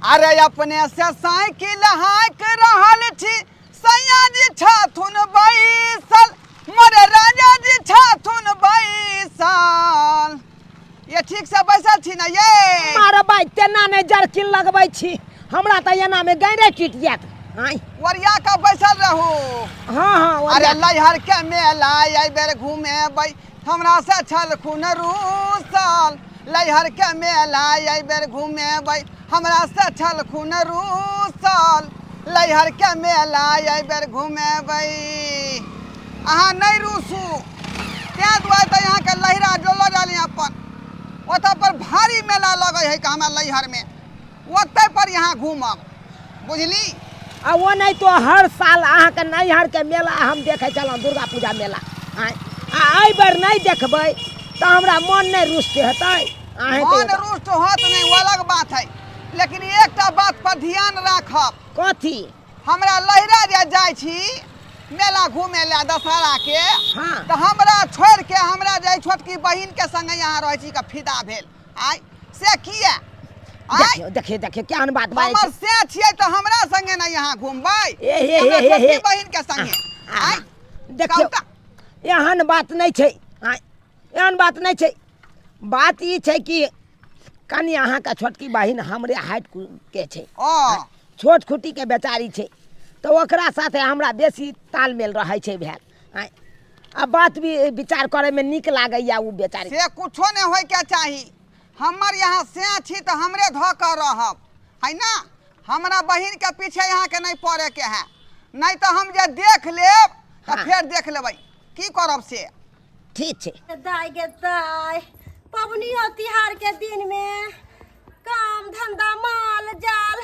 अरे अपने से साइकिल हाँक रहल छी, सैया जी छथुन बैसल, मोरे राजा जी छथुन बैसल। ये ठीक से बैसल छी ना ये? मारबै तेना नहि जरकिन लगबै छी, हमरा तऽ एना मे गैरे टूटि जायत। आँय ओरिया के बैसल रहू। हाँ हाँ। अरे ओरिया। लैहर के मेला एहि बेर घुमेबै, हमरा से छलखुन रूसल। लैहर के मेला एहि बेर घुमेबै, हमरा से छलखुन रूसल। लैहर के मेला एहि बेर घुमेबै। अहाँ नहि रूसू, तें दुआरे तऽ अहाँके लहिरा जो लऽ जाली अपन। ओतऽ पर भारी मेला लगै है हमरा लैहर में, ओतै पर यहाँ घूमब, बुझली? आ ओ नहि तो हर साल अहाँके नैहरके मेला हम देखै छलहुँ, दुर्गा पूजा मेला। आँय, आ एहि बेर नहि देखबै तऽ हमरा मन नहि रुष्ट हेतै? अहेँ मन रुष्ट होत नहि, ओ अलग बात है, लेकिन एकटा बात पर ध्यान राखब। कथी? हमरा लहिरा जे जाइ छी मेला घूमे ला दशहरा के, तऽ हमरा छोड़ के हमरा जे छोटकी बहिन के संगे यहाँ रहै छी के फिदा भेल आय, से किया आय? देखियौ देखियौ देखियौ, केहन बात बाजै हमर छी। से छियै तऽ हमरा संगे नहि यहाँ घूमबै, ए हे हमरा हे हे छोटकी हे। बहिन के संगे आय? देखियौ, कहू तऽ। एहन बात नहि छै। आँय, एहन बात नहि छै। बात ई छै कि कनि अहाँके छोटकी बहिन हमरे हाइट के छै, ओ छोट खुटीके बेचारी छै, तऽ ओकरा साथे हमरा बेसी तालमेल रहै छै भेल। आँय, आ बात भी विचार करैमे नीक लागैए ओ बेचारी। से कुछो नहि होइके चाही। हमर यहाँ से छी तऽ हमरे धऽ कऽ रहब है ना, हमरा बहिन के पीछे यहाँ के नहीं पड़े के है, नहीं तऽ हम जे देख लेब तऽ फेर देख लेबै की करब से। ठीक छै। दाय गे दाय, पबनियो तिहार के दिन में काम धंधा माल जाल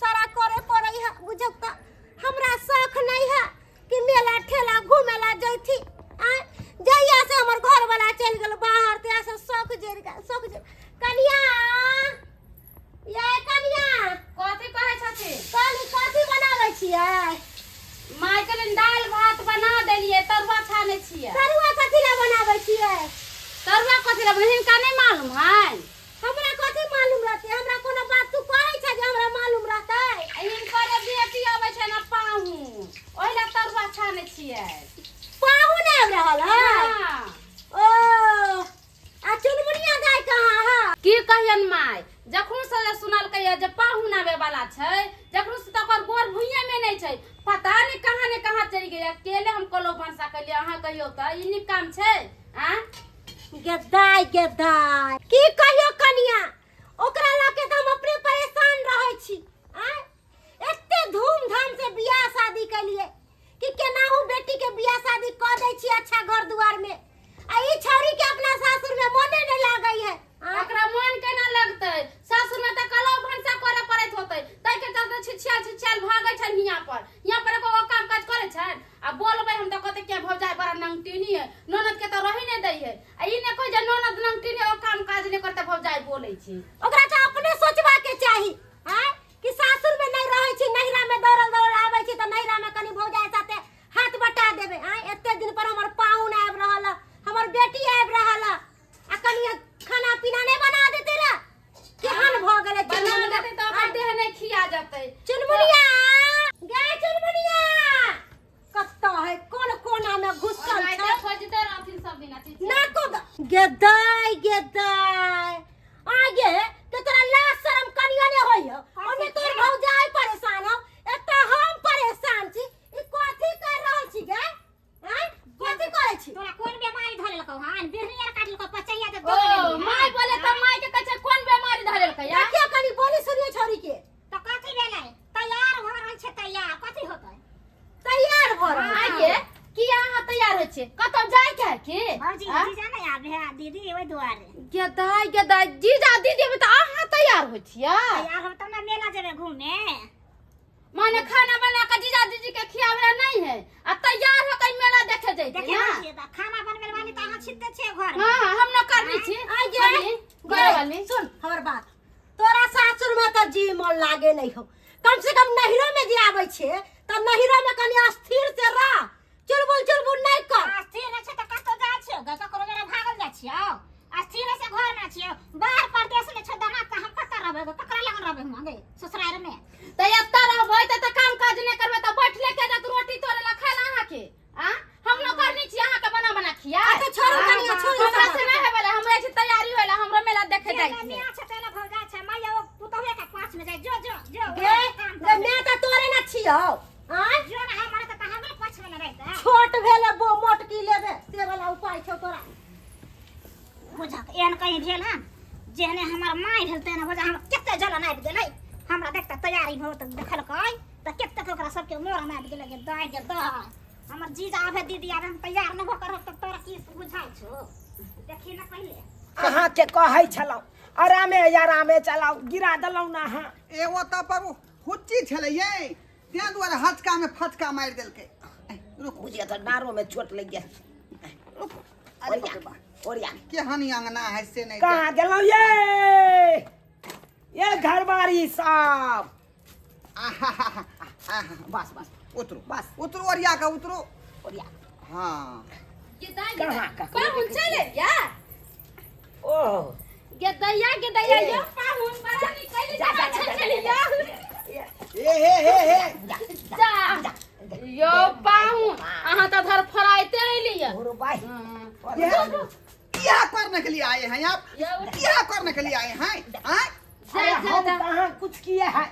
सारा करे पड़े है, बुझौ तऽ हमरा शौक नहीं है कि मेला ठेला घूमे ला जैथी। आँय, जहिया से हमर घर वाला चलि गेल बाहर तहिया से शौक जरि गेल, शौक जरि। कनिया, ये कनिया। कथी कहै छथिन? कहली कथी बनाबै छियै? माय के लेल दालि भात बना देलियै, तरुआ छानै छियै। तरुआ कथी ला बनाबै छियै? तरुआ कथी ला बने, हिनका नहि मालूम है? हमरा कथी मालूम रहतै? हमरा कोनो बात तू कहै छै जे हमरा मालूम रहतै? आ हिनकर बेटी अबै छै ने पाहुन, ओहि ला तरुआ छानै छियै। पाहुन आबि रहल है? हाँ। ओ, आ चुनमुनिया दाइ कहाँ है? की कहियन माय, जखन से जे सुनलकै जे पाहुन आबै वाला छै, जखन से तऽ ओकर गोर भुइयाँ में नहि छै, पता नहि कहाँ ने कहाँ चलि गेलै। अकेले हम कलो भनसा केलियै। अहाँ कहियौ तऽ ई नीक काम छै? आँ गेदाय गेदाय, की कहियो कनिया, ओकरा लऽ के तऽ हम अपने परेशान रहै छी। आँय, एते धूमधाम से बियाह शादी केलिए कि केनाहू बेटी के बियाह शादी कऽ दै छी अच्छा घर दुआर में, आ ई छौरी के अपना सासुर में मोने नहीं लागै है। आँय? ओकरा मोन केना लगतै? सासुर में तऽ कलो भनसा करे पड़ैत होतै, ताहि के चलते छिछियाल छिछियाल भागै छनि। हियाँ पर हियाँ पर एको गो काम काज करै छनि? आ बोलबै हम तऽ कहतै के भौजाइ बड़ा नंगटिनी है, ननद के तऽ रही नहि दै है। आ ई नहि कहै जे ननद नंगटिनी है, ओ काम काज नहि करतै, भौजाइ बोलै छै। ओकरा तऽ अपने सोचबा के चाही आँय कि सासुर में नहीं रहै छी, नैहरा में दौड़ल दौड़ल आबै छी तऽ नैहरा में कनि भौजाइ साथे हाथ बटा देबै। आँय, एते दिन पर हमर पाहुन आबि रहल है, हमर बेटी आबि रहल है, आ कनि खाना पीना नहि बना देतै रे? केहन भऽ गेलै? बना चुनमुनिया? देतै तऽ ओकर देह नहि खिया जेतै। चुनमुनिया गे, चुनमुनिया कतऽ है? कोन कोना में घुसल ओनाहिते छै? खोजते रहथिन सब दिना चिचिया। नाको गेदाय गेदाय, आगे के तोरा लाज शरम कनियो ने होय हो? ओने तोर भौजाई परेशान हो, एतऽ हम परेशान छी। ई कथी कर रहल छी गे? आँय, कथी करै छी? तोरा कोन बेमारी धरेलकौ हन? बिढ़नी आर काटलकौ पचैया तऽ ओ दौड़ my बोले तऽ माय के कहै छै कोन बेमारी धरेलकै या? देखियौ कनि बोली सुनियौ छौरी के। तऽ कथी भेलै? तैयार भऽ रहल छै, तैयार कथी होतै? तैयार भऽ रहल माय छै। के किया अहाँ तैयार होइ छियै? कतौ जाय के है की? भौजी आँ? जीजा नहि आबे है दीदी, ओहि दुआरे। गेदाय गेदाय, जीजा दीदी अबै तऽ अहाँ तैयार होइ छियै? तैयार होब तब ने मेला जेबै घूमे। माने खाना बना के जीजा दीदी के खियावे ला नहीं है आ तैयार होकर मेला देखे जैते देखे ना? छियै तऽ खाना बनबै वाली तऽ अहाँ छिते छियै घर में। हाँ, हम न करनी छी। आइ गे, अभी गे, वाली। सुन हमर बात, तोरा सासुर में तऽ जी मन लागे नहीं हो, कम से कम नैहरो में जे आबै छे तऽ नैहरो में कनि अस्थिर से रह, चुलबुल चुलबुल नहीं कर। अस्थिर रहै छै तऽ कतौ जाइ छियौ गे? ककरो जरे भागल जाइ छियौ? अस्थिर से घर में छियो, बाहर परदेश में छो दामाद, त हम कत रहबै? ककरा लगन रहबै हम गे ससुराल में? त एतऽ रहबै त काम काज नहि करबै त बैठले के जात रोटी तोड़े ला खाय ला अहाँके? आ हम नौकरनी छी अहाँके बना बना खिया? अच्छा, छोड़ू कनिया, छोड़ू। हमरा से नहि होय वाला, हमरा छै तैयारी होय ला, हमरा मेला देखे जाइ जेना छै। मियाँ छै तेना भौजा छै मैया, ओ पुतहुए के पाँच में जाय, जो जो जो। गे काम गे कर। मैं तऽ तोरे ना छियौ आँय। जो ना हमर त हमरे पाँच में न रहतै। छोट भेले बो मोटकी लेबे से वाला उपाय छौ तोरा। बुझक एहन कहीं भेल हन? जेहने हमर माय भेल तेहने बुझा हम कते जलन आबि गेलै हमरा। देखते तैयारी भऽ तऽ देखलकै तऽ कतेक ओकरा सबके मोरन आबि गेलै। गे दाय, गे दाय, हमर जीजा आबे, दीदी आबे, हम तैयार नहि भऽ कऽ रहब तऽ तोरा की बुझाइ छौ? देखी ने पहिले। अहाँके कहै छलहुँ आरामे आरामे चलाउ, गिरा देलहुँ ने अहाँ। ए ओतऽ पर ओ हुच्ची छलै ये, ताहि दुआरे हचका में फचका मारि देलकै। ए, रुकू। बुझिए तऽ डाँड़ोमे चोट लागि गेल। रुकू। अरे बाप रे बाप, ओरिया। केहन अंगना है से नहीं। कहाँ गेलहुँ ये? ये घरबारी सब। आहा, आहा, बस बस। उतरू। बस। उतरू, ओरिया के उतरू। ओरिया। हाँ। गे दाइ, गे कहाँ दाइ। ककरो पाहुन चलि एलियै? ओह गे दैया, गे दैया। ए। यो पाहुन, बड़ा निकलि जा, जा, जा जा, छलियै। ए हे हे हे। जा यो पाहुन, अहाँ तऽ धरफड़ाइते एलियै। भोरो बाई। ये क्या करने के लिए आए हैं आप? क्या करने के लिए आए हैं आए? जा अरे जा हम जा। कहाँ कुछ किए हैं?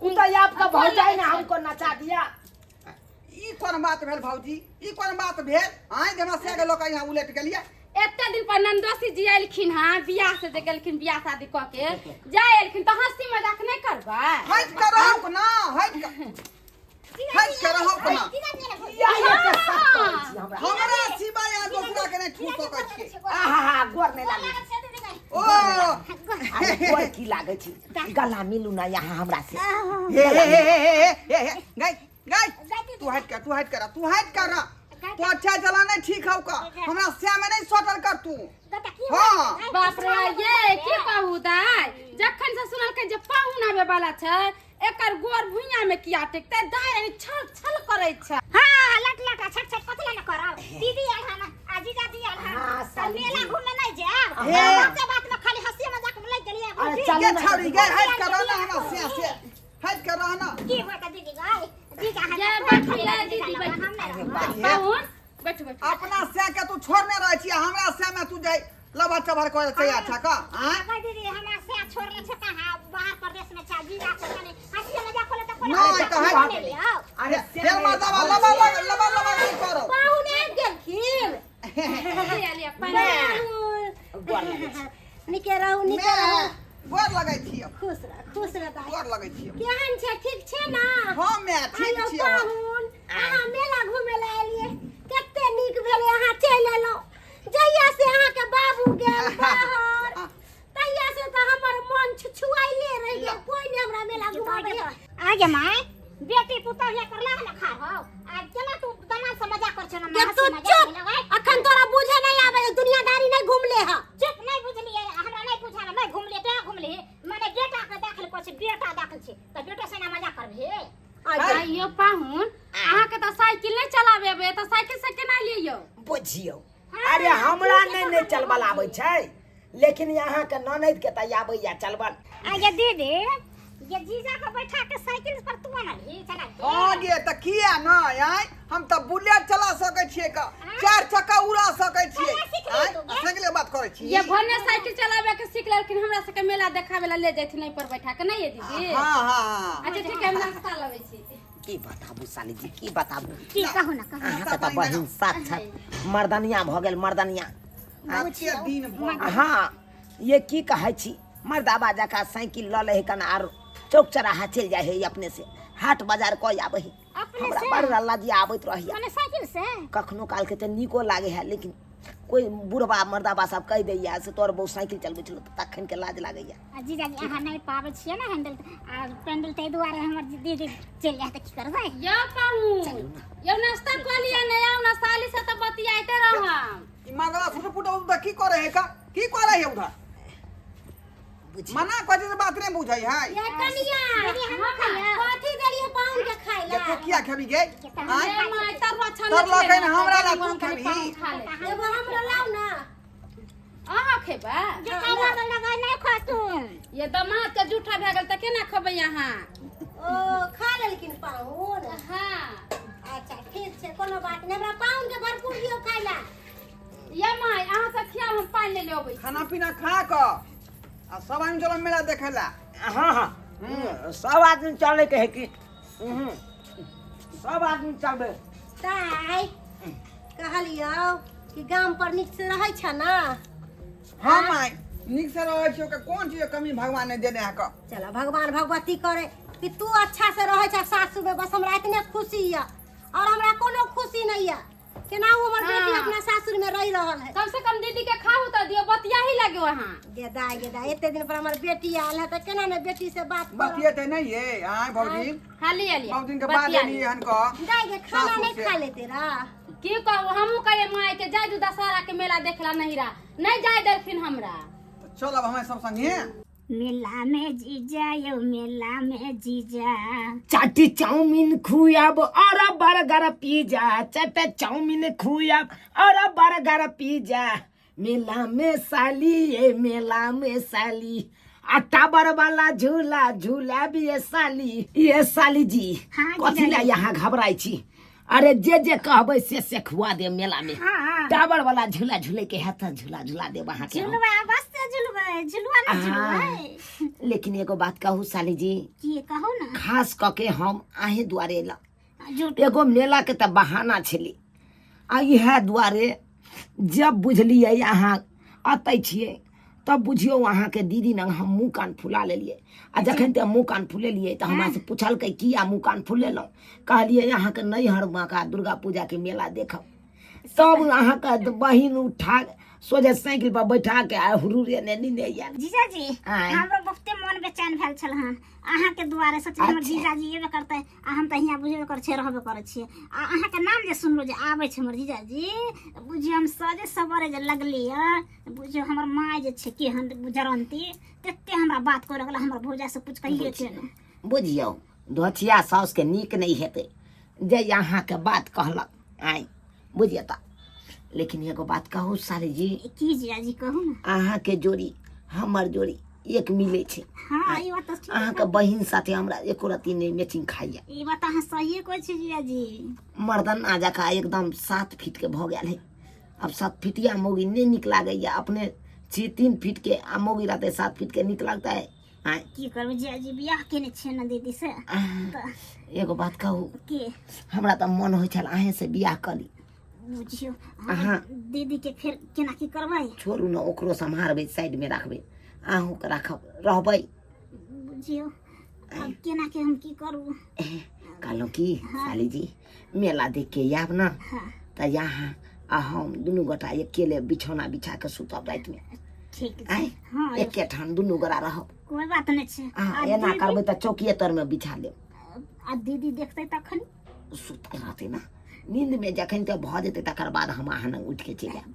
उ तो आपका भौजाई ने हमको नचा दिया। ई कोन बात भेल भौजी? ई कोन बात भेल आइ जे हमरा से के लोक यहाँ उलट गेलियै? एते दिन पर नंदोसी जी एलखिन हँ, बियाह से जे गेलखिन, बियाह शादी कऽ के जाय एलखिन तऽ हंसी मजाक नहि करबै? हट के रहू ना, हट के, हट के रहू ना। या ये के साथ कहै छी हमरा। हमरा सिवाय आ दोसरा के नहि छू सकै छियै। आहा, गोर नहि लागै। ओ। अरे गोर की लागै छी? गला मिलू ना यहाँ हमरा से। हे हे हे हे हे हे हे, गई गई, तू हट कर, तू हट कर, तू हट कर। तू अच्छा चला नहीं ठीक हौ का, हमरा श्याम में नहीं सटल कर तू। हाँ। बाप रे, ये की कहू दाइ, जखन से सुनलकै जे पाहुन आबे वाला छै, एकर गोर भुइयां में किया टेकतै दाइ, यानी छल छल करै छै। हाँ, लट लट आ छट छट कथी लए करब? दीदी आयल हन आ जीजा जी आयल हन। हाँ, तऽ साली मेला जी। घूमे नहीं जायब? हे। बाते बात में खाली हंसी मजाक में लग गेलियै। अरे भौजी। चलू गे ना। छौड़ी गे, हट कर रहना, हमरा श्याम से हट कर रहना। की होत दीदी गई? जीजा हन ये कोन बैठू खाली ये जीजा दीदी, लग, बैठू। हम नहीं रहब। पाहुन बैठू बैठू। अपना श्याम के तू छोड़ने रहे छी, हमरा श्याम में तू जाय लबा चबर करे तैयार छ का आँ? गई दीदी, हमरा से छोड़ले छै कहाँ? बाहर प्रदेश में छै जीजा, छै कनी हंसी मजाक होले तऽ कोनो नहीं, तऽ हट। नहि लियौ। अरे फेर मर्दबा लबा लबा लबा लबा नहीं करो। पाहुन आबि गेलखिन। लिया लिया पानि। पाहुन गोर लागै छी। निके रहू, निके मैं रहू। गोर लगै छियौ। खुश रह, खुश रह दाइ। गोर लगै छियौ। केहन छै? ठीक छै ना? हाँ मैं ठीक आइयो छियौ। पाहुन, अहाँ मेला घूमे लए एलियै, कते नीक भेलै अहाँ चलि एलहुँ। जहिया से अहाँके बाबू गेल बाहर, तहिया से तऽ हमर मन छुछुआइले रहि गेल, कोई नहि हमरा मेला घुमाबैया। आगे माय, बेटी पुतोह ले करला ना खा हो, आ केना तू दमाद से मजाक कर छे ना? गे तू चुप, अखन तोरा बुझे नहीं आवे, दुनियादारी नहीं घुमले ह। चुप, नहीं बुझलिए, हमरा नहीं बुझावे। नहीं घुमलिए ते घुमली, माने बेटा के दाखिल कर छे, बेटा दाखिल छे त बेटा से ना मजाक करबे? आइयो पाहुन, अहाँके तऽ साइकिल नहि चलाबे अबैया तऽ साइकिल से केना लियौ? बुझियौ, अरे हमरा नहि नहि चलबल आबै छै, लेकिन अहाँके ननैद के तऽ आबैया चलबल। आगे दीदी, ये जीजा के बैठा के साइकिल पर तू आनलही चला के? हाँ गे, तऽ किया नहि आँय? हम तऽ बुलेट चला सकै छियै का, चारि चक्का उड़ा सकै छियै। केना सिखली आँय तू गे? साइकिल के बात करै छी। ये भने साइकिल चलाबे के सीख लेलखिन, हमरा सबके मेला देखाबे ला ले जाथिन एहि पर बैठा के, नहि ये दीदी? हाँ हाँ हाँ। अच्छा ठीक है, हम नाश्ता लबै छी। की बताबू साली जी, की बताबू? की कहू ना, कहू। अहाँके तऽ बहिन साक्षात मर्दनिया भऽ गेल, मर्दनिया। कते दिन भऽ गेल। हाँ ये की कहै छी, मर्दाबा जकाँ साइकिल लऽ लै है कन आर चौक चौराहा चलि जाइ है, अपने से हाट बाजार कऽ आबै है। अपने हमरा से? बड़ लज्जा आबैत रहैया। माने साइकिल से? कखनो कालके तऽ नीको लागै है, लेकिन कोई बुढ़बा मर्दाबा सब कहि दैया से तोहर बहु साइकिल चलबै छलो, तऽ तखन के लाज लागैया। आ जीजाजी, अहाँ नहि पाबै छियै ने हैंडल आ पेंडल, ताहि दुआरे हमर दीदी चलि जायत तऽ की करबै? यौ पाहुन, यौ नाश्ता कऽ लिअ ने, आउ ने, साली से तऽ बतियाइते रहम। ई मर्दबा फुट फुट उधर की करे है का, की करे है उधर? बुझियौ। मना करै छै तऽ बात नहि बुझै है। ये कनिया, दीदी, हम खाइए। कथी देलियै पाहुन के खाय ला? देखो किया खेबी गे आँय? ए माय, तरुआ छानने तरलकै छलै ने ने, हमरा ला गरम तू गरम कनि खेबही। पाहुन खा ले। एगो हमरो लाउ ना। अहाँ खेबै? जूठा लागल लगा नहीं खातू। ये दमाद के जूठा भए गेल तऽ केना खेबै अहाँ? ओ खा लेलखिन पाहुन? हाँ। अच्छा ठीक छै, कोनो बात नहि, हमरा पाहुन के भरपूर दियौ खाय ला। ये माय, अहाँ सब खियाउ, हम पानि ले अबै छी। खाना पीना खा कऽ आ सब आदमी चलो मेला देखे ला। हाँ हाँ, सब आदमी चले के है कि सब आदमी चलबे। ताइ कहलियौ कि गाम पर नीक से रहै छ ना? हाँ माय, नीक से रहै छी। ओकर कोन चीज के कमी भगवान ने देने है कऽ? चल भगवान भगवती करे कि तू अच्छा से रहै छ सासु में, बस हमरा इतने खुशी यऽ और हमरा कोनो खुशी नहीं यऽ। केना हमर बेटी अपना सासुर में रह रहल है। कम से कम दीदी के खाहू तऽ दियौ, बतिया ही लगे अहाँ। गे दाय गे दाय, एते दिन पर हमर बेटी आयल है तऽ केना ने बेटी से बात करब। बतियेते नहीं ये आय भौजी? खाली एलियै। बहुत दिन के बाद बतिया एलियै हन कऽ। दाय गे, खाना सासुर नहीं से। खा लेते रा? की कहू, हमहूँ कहियै माय के जाय दू दशहरा के मेला देखला, नहीं रा नहीं जाय देलखिन हमरा। तऽ चल अब हमें सब संगे मेला में जीजा यो, मेला में जीजा चाटी चाउमीन खुआब और बर्गर पिज्जा, चाट चाउमीन खुआब और बर्गर पिज्जा, मेला में साली ये मेला में साली, आ टावर वाला झूला झूला भी ये साली। ये साली जी। हाँ, जीजा कथी ला जी। यहाँ घबराई छी? अरे जे जे कहबै से खुआ दे मेला में। हाँ। टावर वाला झूला झूले के हेत, झूला झूला देब अहाँ के हम। झुलवा बस से झुलबै, झुलवा ना झुलबै। लेकिन एगो बात कहू साली जी? की कहू ना। खास कऽ के हम अहीं दुआरे एलहुँ। झूठ। एगो मेला के तऽ बहाना छलै आ इएह दुआरे जब बुझलियै अहाँ अतै छियै तब बुझियौ अहाँके दीदी लग हम मुँह कान फुला लेलियै। आ जखन ते मुँह कान फुलेलियै तऽ हमरा से पुछलकै किया मुँह कान फुलेलहुँ? कहलियै अहाँके नैहर माँ दुर्गा पूजाके मेला देखब। तब अहाँके बहिन उठा सोझे साइकिल पर बैठा के आ हुरुरे ने नीने आयल। जीजाजी। आँय। हमरो बहुते मन बेचैन भेल छल हन अहाँके दुआरे। सोचलियै हमर जीजाजी एबे करतै आ हम तऽ हियाँ बुझबे करै छियै, रहबे करै छियै। आ अहाँके नाम जे सुनलहुँ जे आबै छै हमर जीजाजी, बुझियौ हम सजे सवरे जे लगलियै, बुझियौ हमर माय जे छै केहन जरन्ती, तते हमरा बात करे लगल हमर भौजा से कुछ कहिए के नहि। बुझियौ धोथिया साउसके नीक नहि हेतै जे अहाँके बात कहलक। आँय बुझियौ तऽ, लेकिन एगो बात कहू साली जी? की जीजाजी, कहू ने। अहाँके जोड़ी हमर जोड़ी एक मिलै छै। हाँ, ई बात तऽ ठीक। अहाँके बहिन साथे हमरा एको रत्ती नहि मैचिंग खाइया। ई बात अहाँ सहिए कहै छी जीजाजी। मर्दना जकाँ एकदम 7 फीट के भऽ गेल है। आब 7 फीटिया मौगी नहि नीक लागैया। अपने छी 3 फीट के आ मौगी रहतै 7 फीट के, नीक लगतै? आँय। की करबै जीजाजी, बियाह केने छियै ने दीदी से तऽ। एगो बात कहू? की? हमरा तऽ मन होइ छल अहें से बियाह कऽ ली। बुझियौ अहाँ दीदी के फेर केना की करबै? छोड़ू ने, ओकरो सम्हारबै, साइडमे राखबै, अहूँके राखब, रहबै। बुझियौ आब केना के हम की करू। कहलहुँ की साली जी, मेला देख के आयब ने तऽ यहाँ आ हम दुनू गोटा अकेले बिछौना बिछा के सुतब रातिमे। ठीक छै। आँय? हाँ। एके ठाम दुनू गोटा रहब। कोई बात नहि छै। अहाँ आ एना दीदी- करबै तऽ चौकिए तरमे बिछा लेब। आ दीदी देखतै तखन? सुतल रहतै ने नींदमे, जखन तऽ भऽ जेतै तकर बाद हम अहाँ लग उठि के चलि आयब।